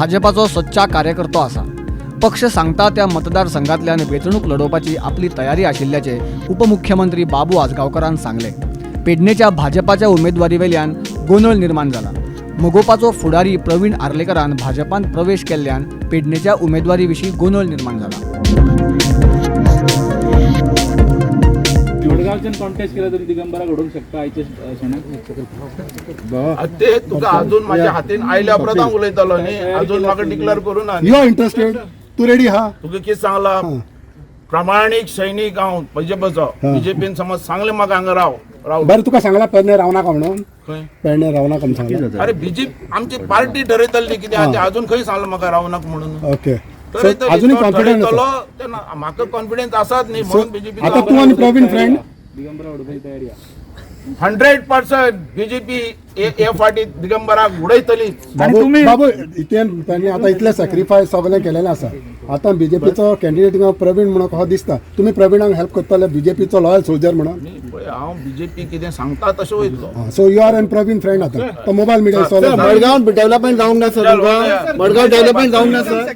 भाजपाचो सच्चा कार्यकर्तो आसा. पक्ष सांगता त्या मतदारसंघातल्यान वेंचणूक लढोवपाची आपली तयारी आशिल्ल्याचे उपमुख्यमंत्री बाबू आजगांवकरान सांगले. पेडणेच्या भाजपाच्या उमेदवारीवेल्यान गोंदळ निर्माण जाला. मगोपाचो फुडारी प्रवीण आर्लेकरान भाजपान प्रवेश केल्ल्यान पेडणेच्या उमेदवारी विशीं गोंदळ निर्माण जाला. मडगावच्यान कॉन्टेस्ट केला तरी दिगंबराक उडोवंक शकता आयच्या क्षणाक? ते तुका अजून माझ्या हातीन आयल्या उपरांत हांव उलयतलो न्ही. अजून म्हाका डिक्लेअर करूं ना. You are interested? तू रेडी हा? तुका कितें सांगला, प्रामाणीक सैनीक हांव भाजपाचो. बीजेपीन समज सांगलें म्हाका हांगा राव राव. बरें, तुका सांगला पेडणे रावनाका म्हणून? खंय? पेडणे रावनाका म्हणून सांगला? अरे, बीजेपी आमची पार्टी ठरयतली कितें आहा तें. अजून खंय सांगलां म्हाका रावनाका म्हणून? ओके. ठरयतली. अजूनय तो कॉन्फिडंट ठरयतलो आसा? तेन्ना. म्हाका कॉन्फिडन्स आसात न्ही, म्हणून बीजेपी. आता तूं आनी प्रवीण फ्रेंड? दिगंबरा उडोवपाची तयारी आहा? 100% बीजेपी हे फाटी दिगंबराक उडयतलीच. बाबू, बाबू, इतल्यान तांणी आतां इतलें सॅक्रिफायस सगळें केलेलें आसा. आतां बीजेपीचो कॅन्डिडेट प्रवीण म्हणून हो दिसता. तुमी प्रवीणाक हेल्प करतले, बीजेपीचो लॉयल सोल्जर म्हणून? न्ही, पळय, हांव बीजेपी कितें सांगता तशें वयतलो. So you are and Praveen friend आतां. तो मोबायल मिडिया मडगांव डेव्हलपमेंट जावंक ना सर तुमकां? मडगांव डेव्हलपमेंट जावंक ना सर?